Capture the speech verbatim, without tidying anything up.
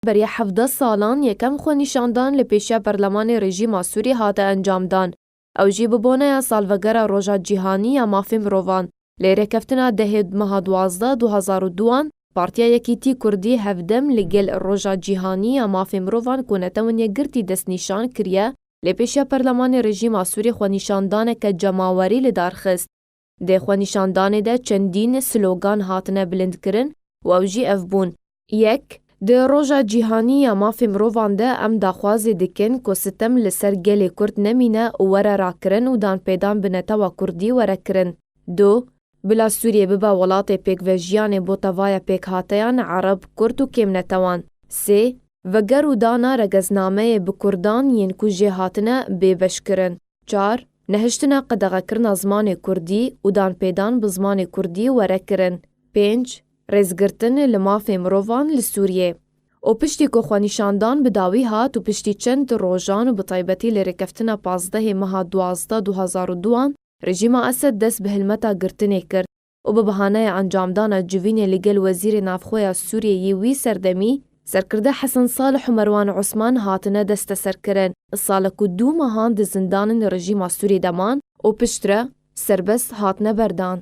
Beriya hevdeh salan yekem xwenîşandan li pêşiya berlemanê rejîma Sûriyê hate encamdan. Ew jî bi boneya salvegera Roja Cîhanî ya Mafê Mirovan. Lê rêkeftina dehê meha duwazdeh du hezar û duan, Partiya Yekîtî Kurdî Hevdem li gel Roja Cîhanî ya Mafê Mirovan ku netewên yekgirtî destnîşan kiriye, lê pêşiya perlemanê rejîma Sûrî xwenîşandaneke cemawerî li dar xist. Di xwenîşandanê de çendîn slogan hatine bilindkirin û ew jî ev bûn: Yek, di Roja Cîhanî ya Mafê Mirovan de em daxwazê dikin ku sitem li ser gelê Kurd nemîne û were rakirin û danpêdan bi netewa Kurdî were kirin. Du, bila Sûriyê bibe welatê pêkvejiyanê bo tevaya pêkhateyan Ereb, Kurd û kêmnetewan. Sê, veger û dana regeznameyê bi Kurdan yên ku jê hatine bê beşkirin. Çar, nehiştina qedexekirina zimanê Kurdî û danpêdan bi zimanê Kurdî were kirin. Pênc, rêzgirtin li mafê mirovan li Sûriyê. Û piştî ku xwenîşandan bi dawî hat û piştî çend rojan û bi taybetî li rêkeftina pazdehê meha duwazdeh du hezar û duan, rejîma Esed dest bi hilmeta girtinê kir û bi bahaneya encamdana civînê li gel Wezîrê Navxwe ya Sûriyeyê wî serdemî, serkirde Hesen Salih û Merwan Osman hatine desteserkirin. Salek û du mehan di zindanên rejîma Sûrî de man û piştre serbest hatine berdan.